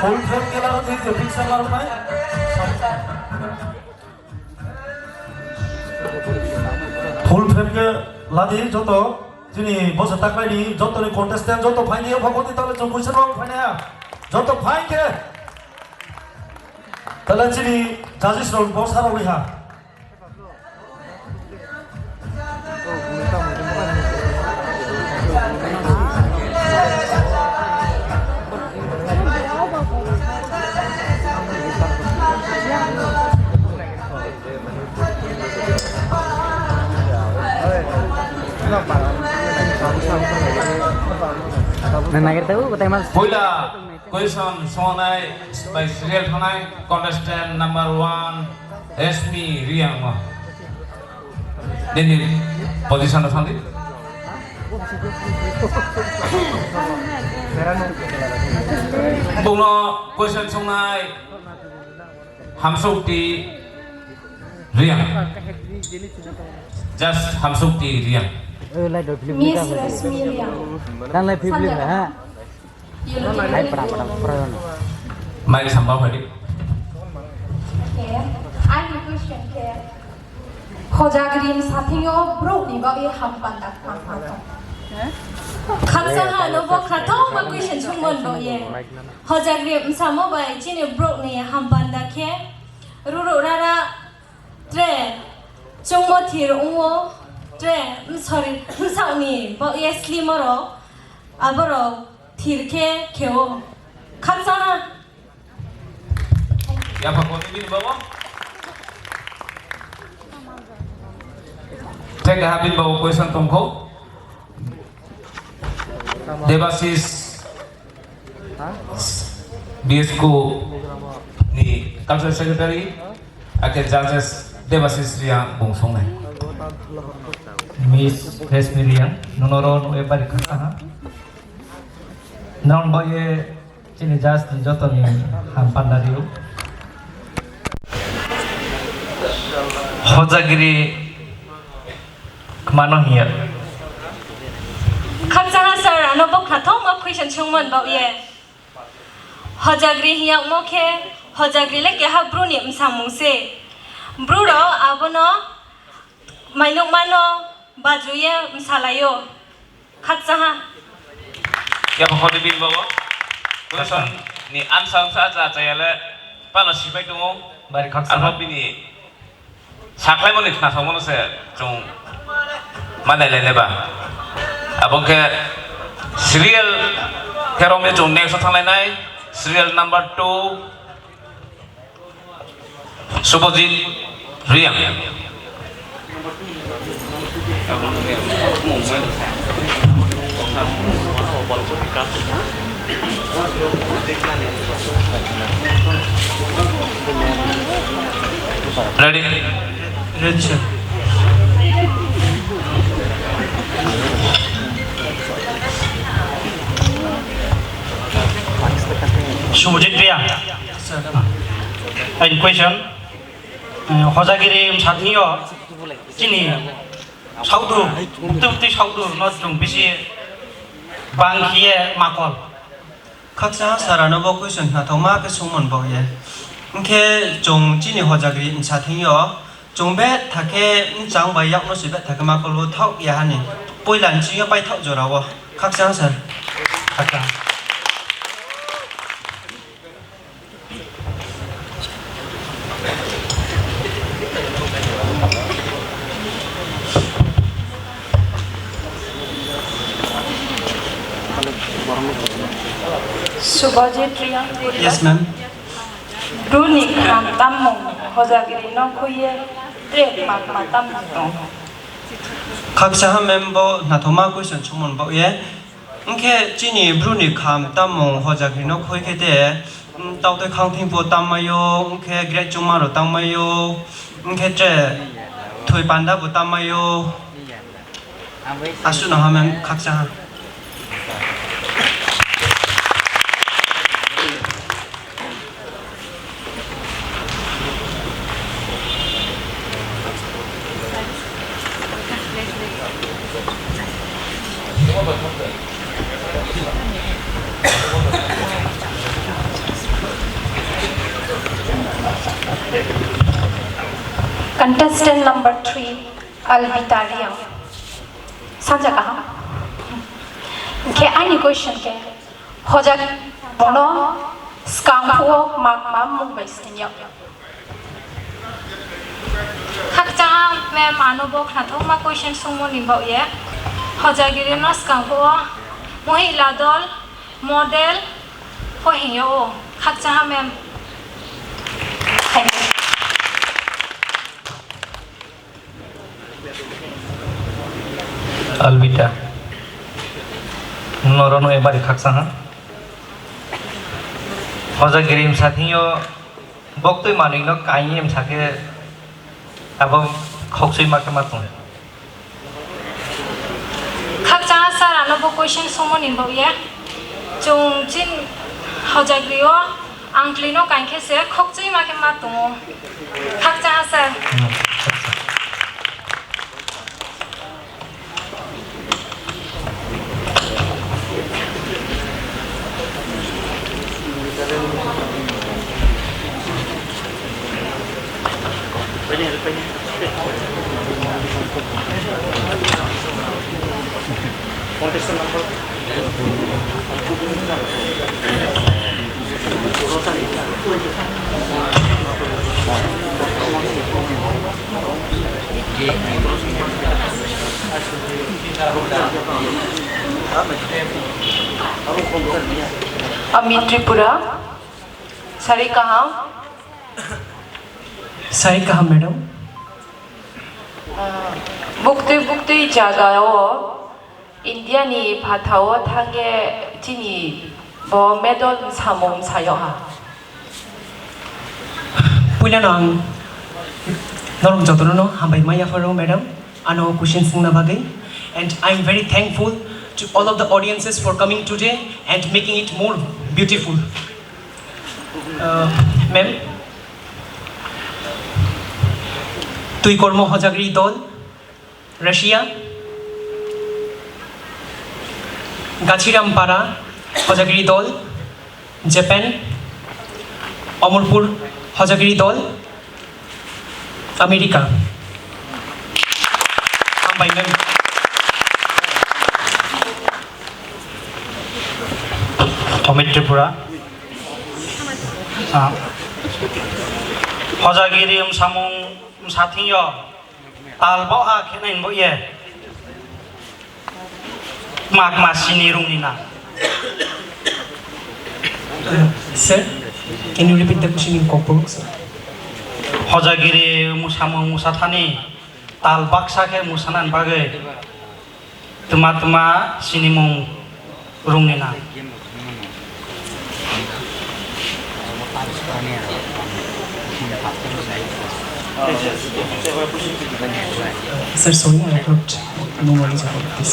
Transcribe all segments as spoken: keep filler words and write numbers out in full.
Full frame ke laro thik je, picture laro nai. Full frame ke ladi joto, chini bosa taklai ni joto ni contestant joto phai ni, o phagwati tale chwng kuisa rok phai na. Joto phai ke. Tale chini judges rok bosa rok ha. Nang nagir tahu, kotai mas. Puila question songnai by serial thanai contestant number one, Hesmi Riang mo. Nini position o thangdi. Bungno question songnai Hamsukti Riang. Just Hamsukti Riang. Miss Rashmi Riang. Dan lai film ha. Hai, pura, pura, pura. Mai samba phadi. Okay. Ani question khe, Hojagri msathingo brok ni bagwi hampanda khna khna tong. Khaksa ha no bo kha thong ma question chungmon bo ye. Hojagri msamo bai chini brok ni hampanda khe ruru rara tre chungmo thir ungwo tre, mm, sorry, msao ni bo ye slimo rok aborok thir khe kheo. Khaksa ha. Yapha koni bini bawo? Thek ha bini bawo question tongkho. Debasis B S K ni Cultural Secretary, ake judges Debasis Riang bung songnai. Miss Rashmi Riang, nonoro no e bari khaksa ha. Non boye Chini judge ni joto ni hampanda rio. Hojagiri kmano hiya. Khaksa ha sir, ano bo khathok ma question chungmon bao ye. Hojagri hiya mo khe, hojagri le keha bru ni msamung se. Bru ro abono mainuk mano bajuye msalayo. Khakchaha. Yapha khodi bin bawo. Question ni answer sa cha cha yale pano sipai tongo. Bari khakchaha. Abo bini saklai mani khna thangmano se chung manai lai neba. Abo khe serial khe romni chung next thang lai nai. Serial number two. Subhajit Reang. Ready? Ready, sir. Subhajit Reang. Sir. Any question? Eh, Hojagiri msatnio chini saudu, tubtwi saudu no chung bisi bang khiye makol. Khaksa sara no bo question nathok ma khe sungmon bo ye. Hwnkhe chung chini Hojagiri msatnio chung bethakhe mchang bai yakno se bethakhe makol bo thok ya hani. Puila ni chingyo paithok jora o. Khaksa sir. Khaksa. Subhajit Reang. Yes, ma'am. Bruni kham tamung Hojagiri no khuye tre mak ma tamung tong. Khaksa ha ma'am bo nathoma question sumon bo ye. Hwnkhe chini bruni kham tamung Hojagiri no khui khe te, mm, tautwi khangthing bo tam maio, hwnkhe grek chuma rok tam maio, hwnkhe tre thwi panda bo tam maio. Aswk no ha ma'am khaksa ha. Contestant number three, Albita Riang. Sanja kaham. Hwnkhe ani question khe, hojak bono swkang phuo mak ma mung bai siniyo. Khakchang ma'am ano bo khnathokma question sungmani baoh ye. Hojagiri no swkang phuo Mohila dol model pho hingyo o. Khakchang ma'am. Thank you. Albita. Noro no ebari khaksa ha. Hojagiri msa thingyo boktwi manwi no kainwi msa khe abo khoksui ma khe ma tong. Khakchang sir ano bo question sungmani baoh ye. Chwng chin hojagri o angkli no kain khe se khokchwi ma khe ma tongo. Khakchang sir. Amit Tripura, sari kaham. Sai kaham, madam. Ah, buktwi buktwi jagao India ni phathao thangkhe chini bo medal samung sayo ha. Puilano ang norok jotono no hambai ma yapharo, madam, ano question swngna bagwi. And I'm very thankful to all of the audiences for coming today and making it more beautiful. Uh, ma'am, Twikormo Hojagri dol, Russia, Gachiram Para Hojagri dol, Japan, Omorpur Hojagri dol, America. Hambai ma'am. Amit Tripura. Ah. Hojagiri wngsamung wngsathingyo tal boha khenai bo ye. Mak ma sini rungni na. Sir, can you repeat the question in Kokborok, sir? Hojagiri wngsamung wngsathani tal baksa khe wngsanani bagwi. Twma twma sinimung rungni na. Sir, sorry, I have not no knowledge about this.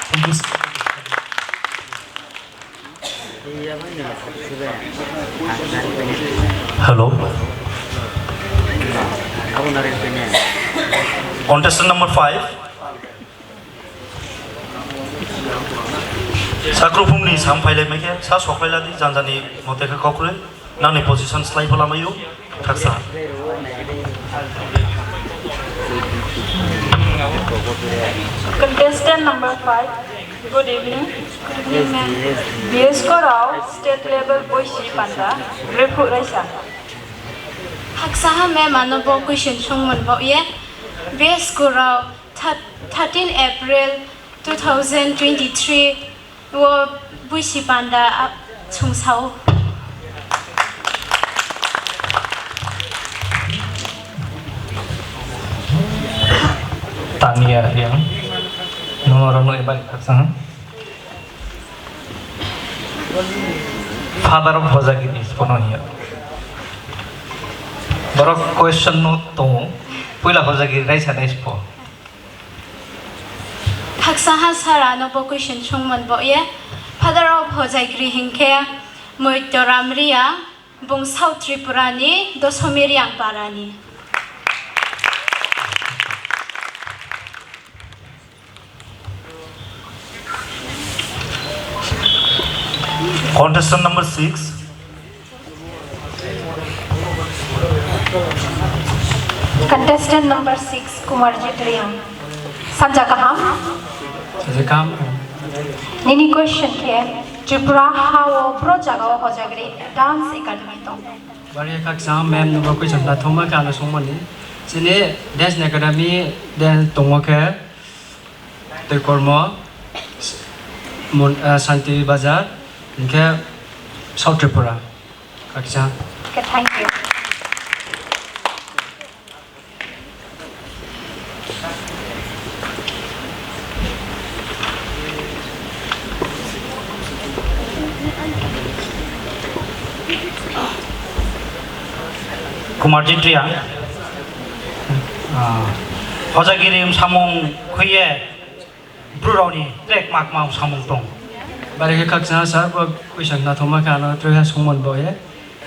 Thank you, sir. Hello. Contestant number five. Sakruphumni sam phailai maikhe sa sokhlailadi janjani mote khe kokrwi nangni position slai phalamaio. Khaksa. Contestant number five, good evening. Good evening, ma'am. B S Korao state level boisi panda rephu raisa. Haksaha ma'am ano bo question songmon bo ye. B S Korao thirteen April two thousand twenty-three. O buisi panda, ah, chwngsao. Tania Riang, nung oro nung ebar khaksa, ha? Father of Hojagiri, kono hiya. Borok question no tongo, puila Hojagiri raisa nai spo. Haksaha sir ano bo question songmon bo ye, Father of Hojagiri hinkhe Moityo Ram Riang, bung South Tripura ni Dosomi Riang para ni. Contestant number six. Contestant number six, Kumarjit Reang. Sanja kaham. Sanja kaham. Nini question khe, Tripura hao bro jaga o Hojagiri Dance Academy tong. Bari khaksa ma'am no bo question nathoma khe ano songmani. Chini Dance Academy dance tongo khe Twikormo, Mon-, ah, Santi Bazar, hinkhe South Tripura. Khaksa. Okay, thank you. Kumarjit Reang, ah, Hojagiri samung khuye. Bru rokni track mak ma samung tong. Bari khe khakchangma sir, bo question nathoma khe ano twi ha songmani bo ye.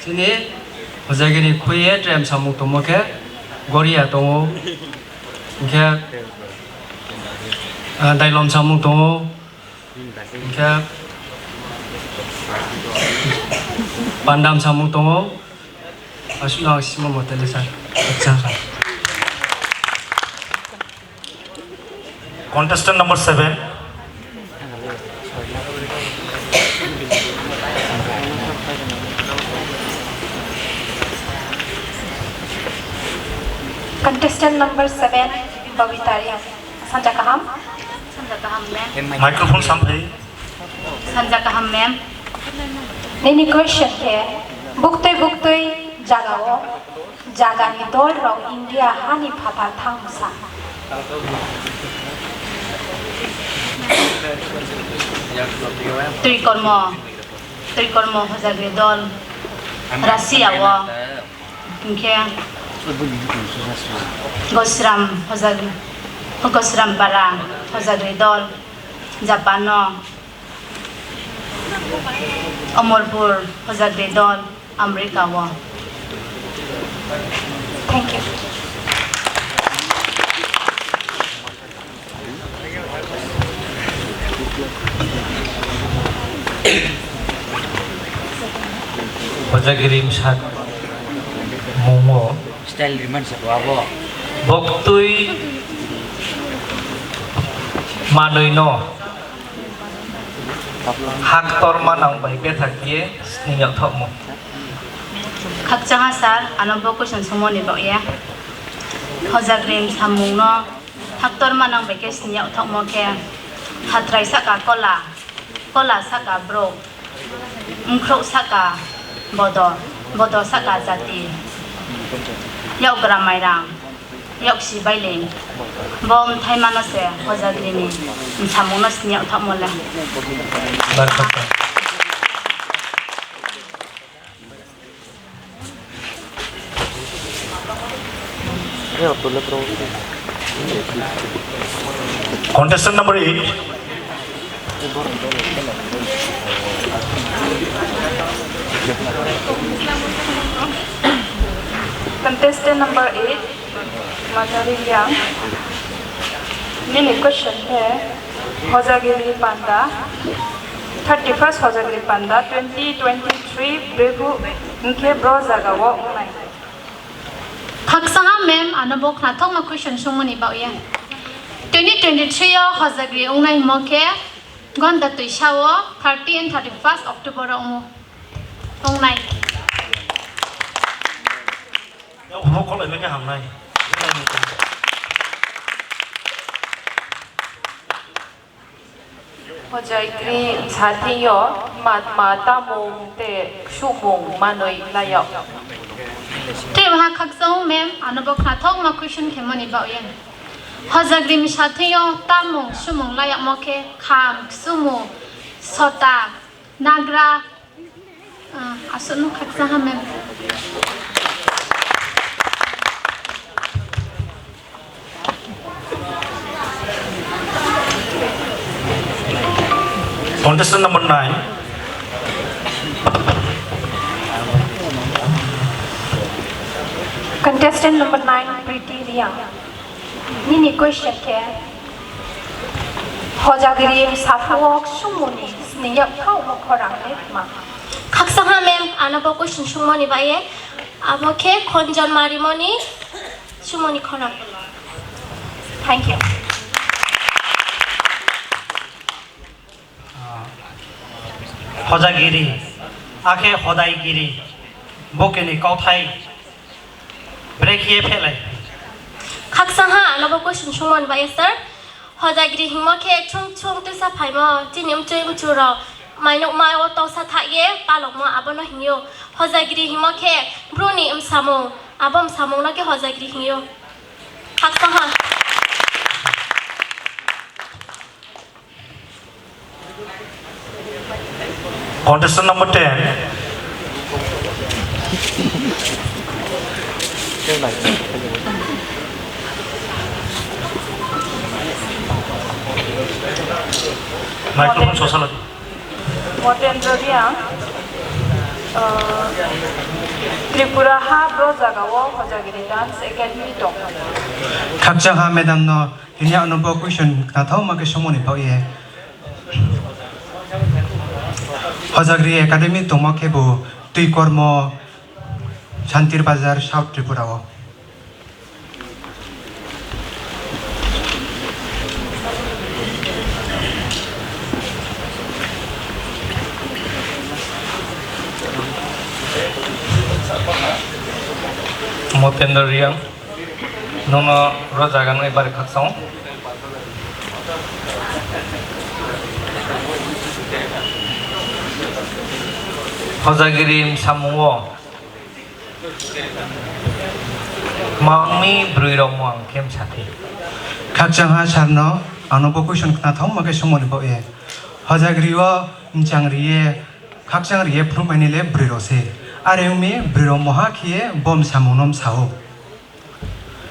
Chini Hojagiri khuye track samung tongmo khe Goria tongo. Hinkhe, ah, Dailom samung tongo. Hinkhe Pandam samung tongo. Aswk no ang sima motele sir. Khakchang sir. Contestant number seven. Contestant number seven, Babita Reang. Sanja kaham. Sanja kaham, ma'am. Microphone samphai. Sanja kaham, ma'am. Nini question khe, buktui buktui jaga o Jagani dol rok India hani phatar thang bwsa. Twikormo, Twikormo Hojagiri dol Russia o, hinkhe Gosram Hojagiri, Gosram Para Hojagiri dol Japan o, Omorpur Hojagiri dol America o. Thank you. Hojagiri bwsa mungmo. Style rimani sa abo. Boktui manwi no haktor manang bai bethak ye sning yokthokmo. Khakchangma sir, ano bo question songmani bagwi. Hojagiri samung no haktor manang bai khe sning yokthokmo khe hatrai saka kola. Kola saka borok, mkhrouh saka bodo, bodo saka jati, yokgra mairang, yoksi bailing, bo mthaimano se Hojagrini samungno sini yokthokmo le. Contestant number eight. Contestant number eight, Manjari Reang. Nini question khe Hojagiri panda, thirty first Hojagiri panda twenty twenty-three bebhu hinkhe bro jaga o wngnai. Khaksaha ma'am ano bo khnathokma question songmani bagwi. Twenty twenty-three o Hojagiri wngnai himo khe gonta twisa o thirty and thirty first October o wngo, wngnai. Hokol eme khe hamnai. Hojagiri sathingyo matma tamung te ksumung manwi layo. Tei waha khakchang ma'am ano bo khnathokma question khemani bagwi. Hojagiri sathingyo tamung sumung layakmo khe kham, ksumu, sota, nagra, Ah, aswkno khaksa ha ma'am. Contestant number nine. Contestant number nine, Preeti Reang. Nini question khe, Hojagiri saphuru o ksumuni sini yak kau mo khorang le ma. Khaksa ha ma'am, ano bo question sungmani baye. Abo khe Khonjon Marimoni sumoni khorang. Thank you. Hojagiri, akhe Hodaigiri, bokeni kauthai brekhe phelai. Khaksa ha, ano bo question sungmani bai sir. Hojagiri hingmo khe chwng chwng twisa phaimo, chini mchwi mchurok mainok mai o tosa thak ye palokmo abono hingyo. Hojagiri hingmo khe bruni msamung, abo msamungno khe hojagiri hingyo. Khaksa ha. Contestant number ten. Microphone sosalo di. Motendra Reang, uh, Tripura ha bro jaga o Hojagiri Dance Academy tong. Khakchang ha madam no. Tini ano bo question khnathokma khe songmani bagwi. Hojagri Academy tongma khe bo twi kormo Santir Bazar, South Tripura o. Motendra Reang. Nono ro jaga nai bari khaksa o. Hojagiri msamung o mangmi bwrwi rok mung khe msa khe. Khakchang ha sir no ano bo question khnathokma khe songmani bo e. Hojagiri o mchang riye khakchang riye phunukmani le bwrwi rok se. Are wngmi bwrwi rok moha khiye bo msamung no msa o.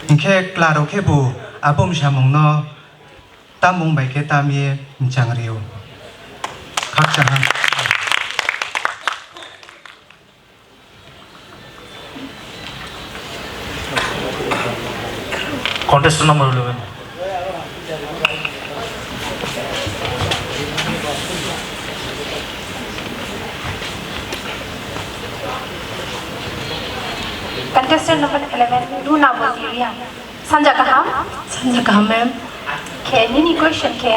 Hinkhe klarok khe bo abo msamungno tamung bai khe tamye mchang rio. Khakchang ha. Contestant number eleven. Contestant number eleven, Runa Boti Reang. Sanja kaham? Sanja kaham, ma'am. Khe, nini question khe,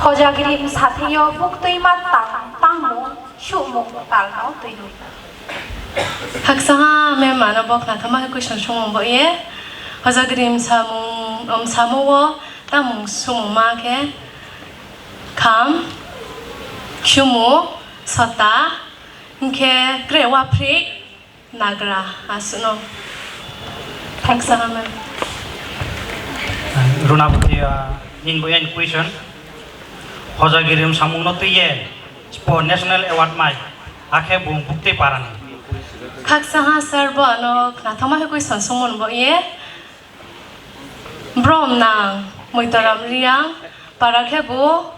Hojagiri msathingyo buktwi ma tang, tangmung, sumung, talno twi. Haksa ha, ma'am, ano bo khnathokma khe question songmung bo ye. Hojagiri msamung, msamung o tamung sumung ma khe kham, sumu, sota, hinkhe kre wapri, nagra, aswkno. Thanks, Ahmed. Runa Boti, ah, nini bo yani question. Hojagiri msamung no twi ye spo National Award mai, akhe bung bukti parani. Khaksa ha sir bo ano khnathokma khe question songmung bo ye. Brom nang, Muitoram Riang, para khe bo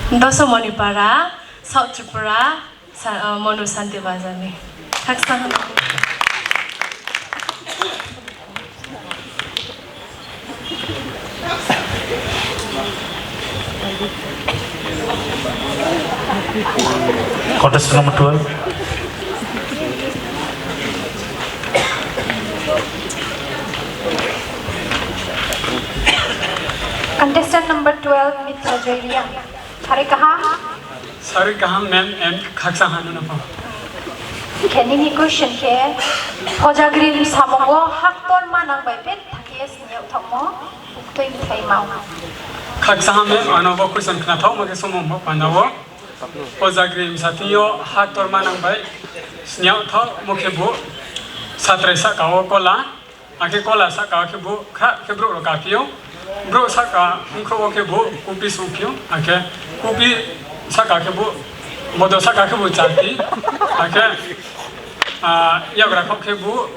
Dosomoni para, South Tripura, Sa-, uh, Monu Santi Bazar ni. Khaksa. Contestant number twelve. Contestant number twelve, Mitra Joy Reang. Sari kaham? Sari kaham, ma'am, and khaksa hanu napa. Khe nini question khe, Hojagri samungo haktor manang bai pet thakhe sini uthokmo. Twi thai mau. Khaksa ha mem ano bo question khna thok mo khe somo mo panda o. O jagri msa thing yo ha tor manang bai sniya thok mo khe bo satrai saka o kola. Akhe kola saka khe bo kha khe bro ro ka phi o. Bro saka hung kho o khe bo kupi sung phi o. Akhe kupi saka khe bo bodo saka khe bo chati. Akhe, ah, yagra khok khe bo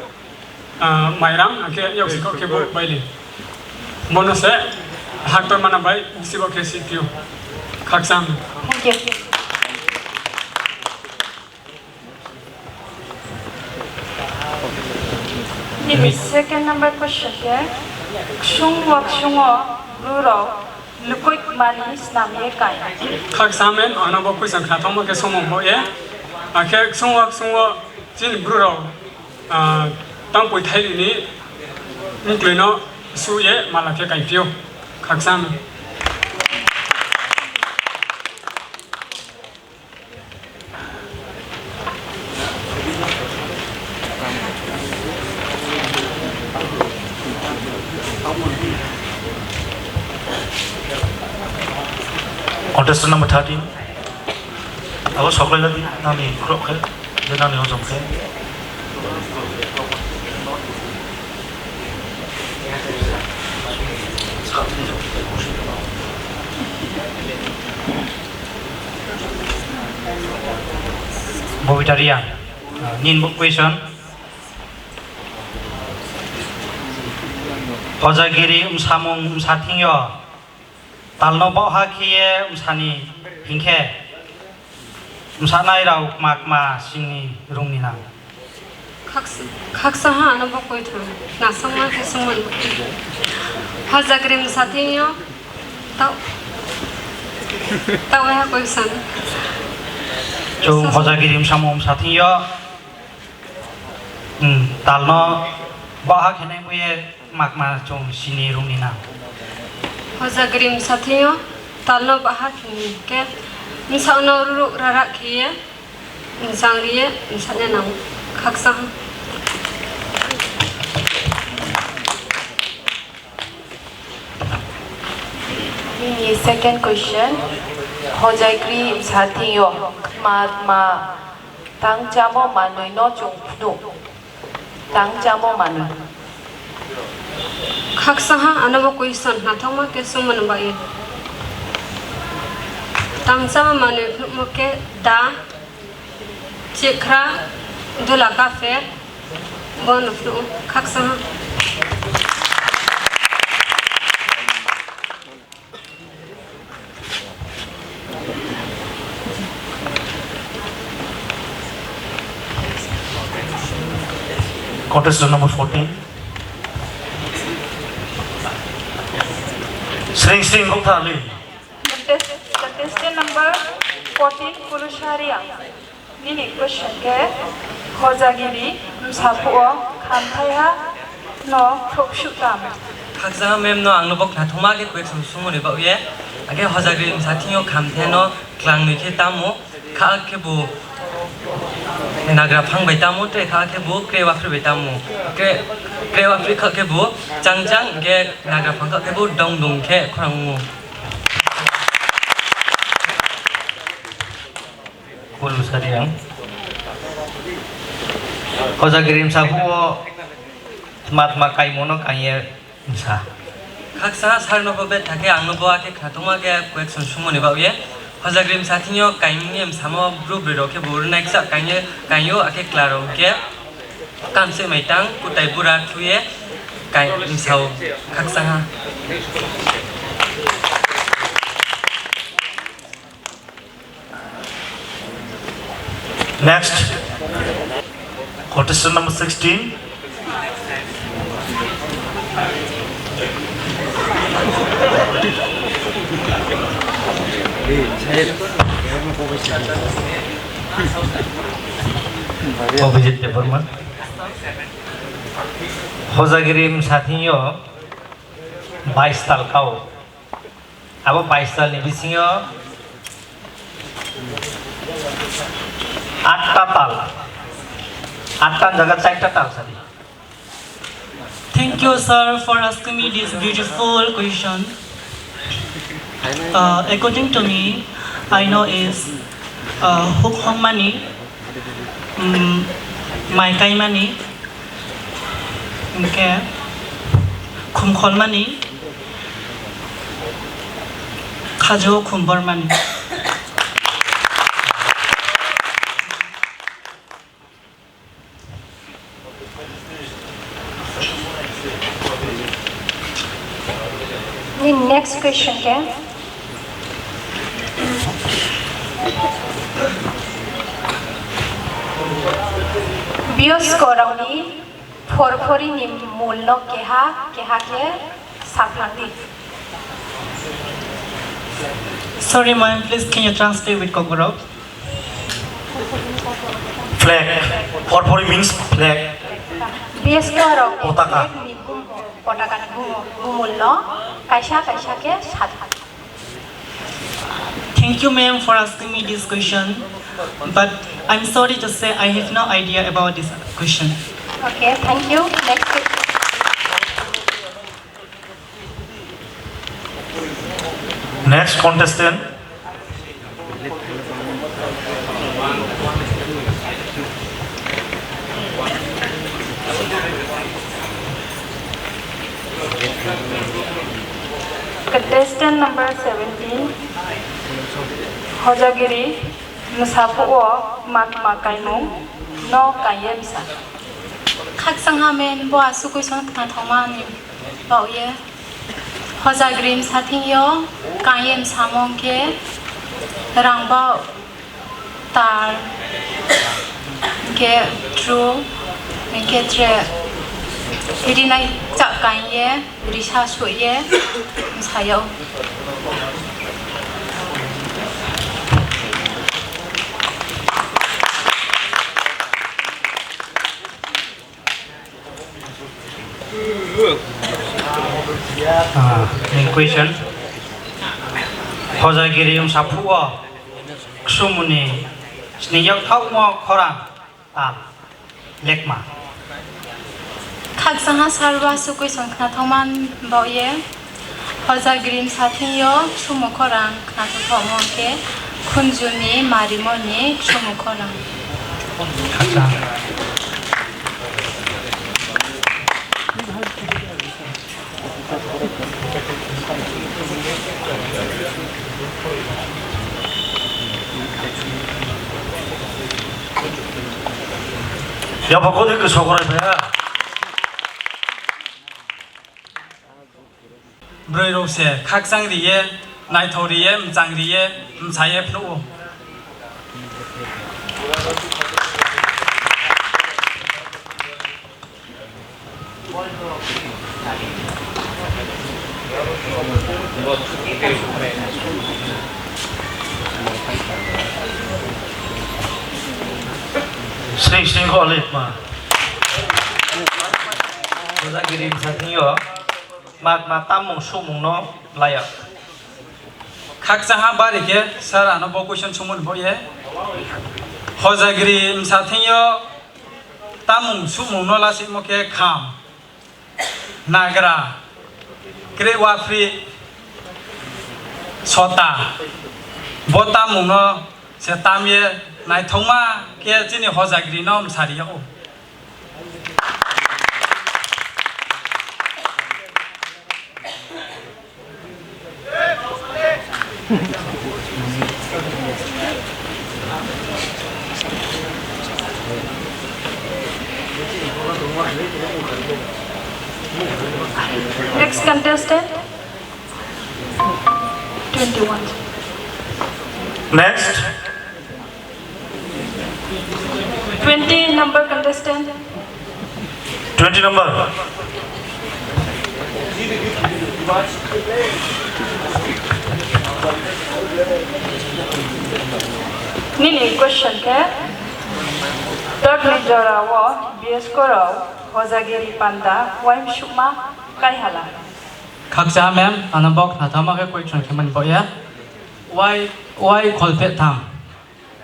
Ah, Mairang, hake yok sikok khe bo baili. Bono se haktor mana bai sibo khe C P U. Khaksa hamya. Thank you. Nini second number question khe, ksung wa ksungo bru rok Lukoi mani snam ye kai. Khaksa mem, ano bo question khna thok mo khe somo bo ye. Akhe ksungwa ksungwa chini bru rok, ah, tang pui thai ni mukli no su ye mala khe kai phio khaksa no. Contestant number thirteen. Abo soklai lagi nani khorok khe, je nani hojom khe. Bobita Reang, nini bo question. Hojagiri wngsamung wngsathingyo talno boha khiye wngsani hinkhe wngsanai rao kma kma sini rungni nang. Khaksa, khaksa ha ano bo koi thang. Nasang ma khe sung man. Hojagiri wngsathingyo tao, tao ha koi san. Chung hojagiri wngsamung wngsathingyo, hmm, talno boha khenai muye kma kma chung sini rungni nang. Hojagiri wngsathingyo talno boha khini khe wngsano ruruk rarak khiye wngsang riye wngsanya nang khaksa. Nini second question, hojagiri wngsathingyo kma kma tang chamo manwi no chung phunu. Tang chamo manwi. Khaksa ha ano bo question nathokma khe sung mano bai. Tang chamo manwi phunukmo khe da, chikra, dula kafe, bono phunuk khaksa ha. Contestant number fourteen. Sring Sring Bukthali. Contest-, contestant number fourteen, Kulusha Reang. Nini question khe, hojagiri wngsaphuru khamthaiha no khwrwk suk tam? Khaksa ma'am no ang no bo khnathokma khe question sungmani bagwi. Akhe hojagiri wngsathingyo khamthai no klangwi khe tamo, kha khe bo nagra phang bai tamo, tei kha khe bo kre wafri bai tamo. Kre, kre wafri kha khe bo chang chang, khe nagra phang kha khe bo dong dong khe khorang wngo. Kulusha Reang. Hojagiri wngsaphuru tma tma kaimungno kangya wngsa. Khaksa sir no bo bethakhe ang no bo akhe khnathokma khe question sungmani bagwi. Hojagiri wngsathingyo kaimungni wngsamo bru bwrwi rok khe bo rwnaisa kainwi kainwi akhe chwla rok khe kamse mai tang kutai bura thuye kai wngsao khaksa ha. Next, contestant number sixteen. Abhijit Debbarma. Hojagiri wngsathingyo bais tal kao. Abo bais tal ni bisingo atta tal, atta jaga charta tal sadi. Thank you, sir, for asking me this beautiful question. Uh, according to me, I know is, uh, huk hongmani, mm, mai kaimani, hwnkhe khum kholmani, khajao khum bormani. Nini next question khe, biosko rokni phorphori ni mul no keha keha khe saphang di. Sorry, ma'am, please can you translate with Kokborok? Flag. Porpori means flag. B S K rok Potaka. Flag ni bumo, potaka ni bumo, bumul no kaisa kaisa khe sat. Thank you, ma'am, for asking me this question, but I'm sorry to say I have no idea about this question. Okay, thank you. Next question. Next contestant. Contestant number seventeen, Hojagiri, mwsaphuo matma kaimung no kaiye msa. Khakchangha men bo aswk question khnathokma ni baoye. Hojagiri msa thingyo kaiye msamung khe rangba tar hwnkhe true hwnkhe tre rinai chak kaiye risa suye msaya. Ah, main question. Hojagiri wngsaphuk-o ksumuni sningyok thaomo khorang tal lekma. Khakchangha sir bo aswk question khnathokma baoye. Hojagiri msa thingyo sumo khorang khnathokma khe khunjuni marimoni sumo khorang. Khakchang. Yapha kodi ke sokrai phaya. Bwrwi rok se khakchang riye, naithok riye, mchang riye, msaye phnuo. Sring sring kho lip ma. Hojagiri bwsa thwngyo mak ma tamung sumung no laya. Khakchangha bari khe sir ano bo question sumung bo ye. Hojagiri bwsa thwngyo tamung sumung no lasimo khe kham, nagra, kre wafri, sota. Bo tamung no se tamye naithokma khe chini Hojagiri no msari yago. Next contestant, twenty-one. Next. Twenty number contestant. Twenty number. Nini question khe, third ni jora o B S K rao Hojagiri panda uaim sukma kai hala. Khakcha ma'am, ano bok nathama khe question khe mani boya. Why, why kholpet tham?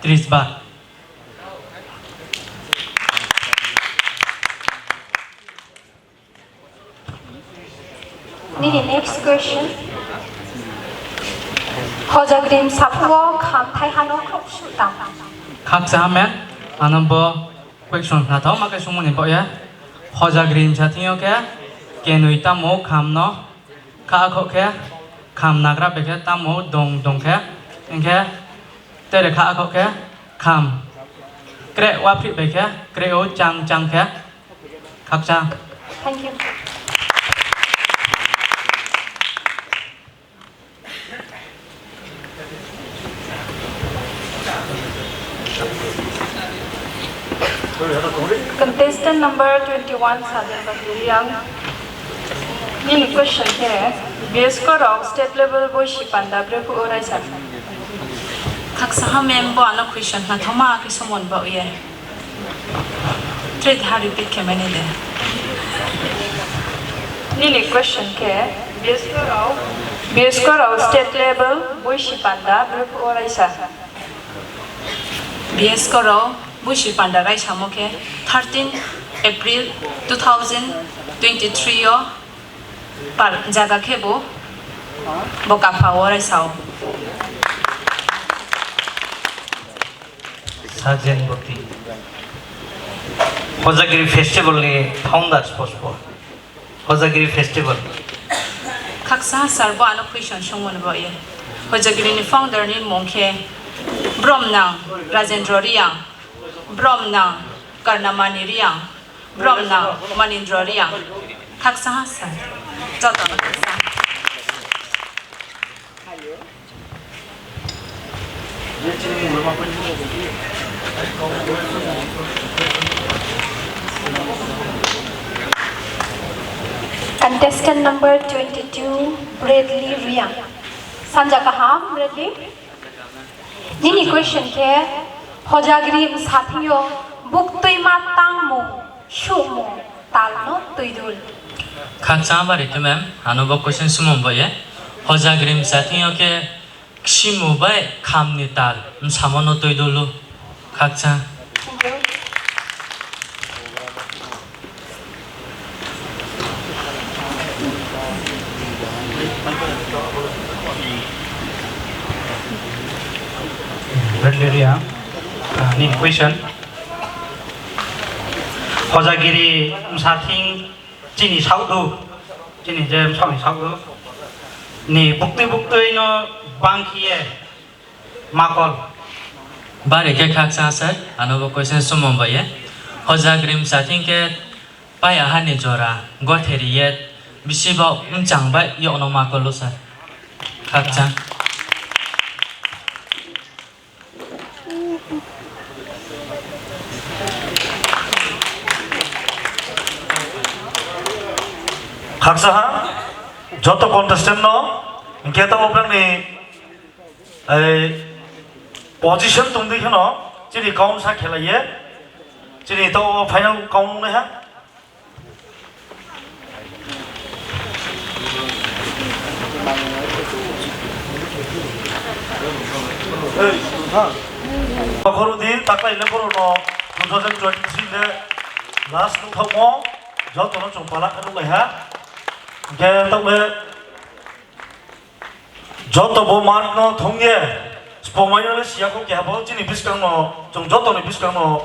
Tris bar. Nini next question. Hojagrim saphuo kham thai hano khok su tam. Khakcha ma'am, ano bo question nathok ma khe sumuni boya. Hojagrim sathingyo khe kenui tamo kham no. Kha akhok khe kham nagra bai khe tamo dong dong khe, hwnkhe tere kha akhok khe kham kre waphrih bai khe kre o chang chang khe khakcha. Thank you. Contestant number twenty-one, Sadar Bakuri, ang nini question khe, B S K rok state level boisi panda brephu o raisa. Khaksa ha ma'am bo ano question nathoma khe somon ba uye. Three ha repeat khe mani de. Nini question khe, B S K rao, B S K rao state level buisi panda bwrwk o raisa. B S K rao buisi panda raisamo khe thirteen April two thousand twenty-three o pal jaga khe bo, bo kapha o raisao. Sajen Boti. Hojagiri Festival ni founder spospo. Hojagiri Festival. Khaksa sir bo ano question songmani bo ye. Hojagiri ni founder ni mung khe Bromnang Rajendra Riang, Bromnang Karnamani Riang, Bromnang Manindra Riang. Khaksa ha sir. Joto no khaksa. Contestant number twenty-two, Bradley Riang. Sanja kaham, Bradley? Nini question khe, Hojagiri msathingyo buktwi ma tangmung, sumung, talno twidul. Khakchang bari khe ma'am, ano bo question sumung bo ye. Hojagiri msathingyo khe Ksimu bai khamni tal msamo no twi dulu khakcha. Bradley Ria, ah, ni question. Hojagiri msathing Chini saodo, chini je bwsakni saodo ni buktwi buktwi no bangkhiye makol. Bari khe khaksa asai, ano bo question sumung bai ye. Hojagiri msathing khe paya hani jora gotheri ye bisi bo mchang bai yokno makol lo sa. Khaksa. Khaksa ha, joto contestant no, hingke tamo brang ni, ei, position tongdi kheno, chini count sa khelaiye, chini to final count nai ha. Khoroknwi taklaile borokno two thousand twenty-three le last nukthokmo jotono chwng pala khe nuklaiha. Hwnkhe takle joto bo mark no thwngye spomaino le siya kho keha bo chini bwskangno chwng jotoni bwskangno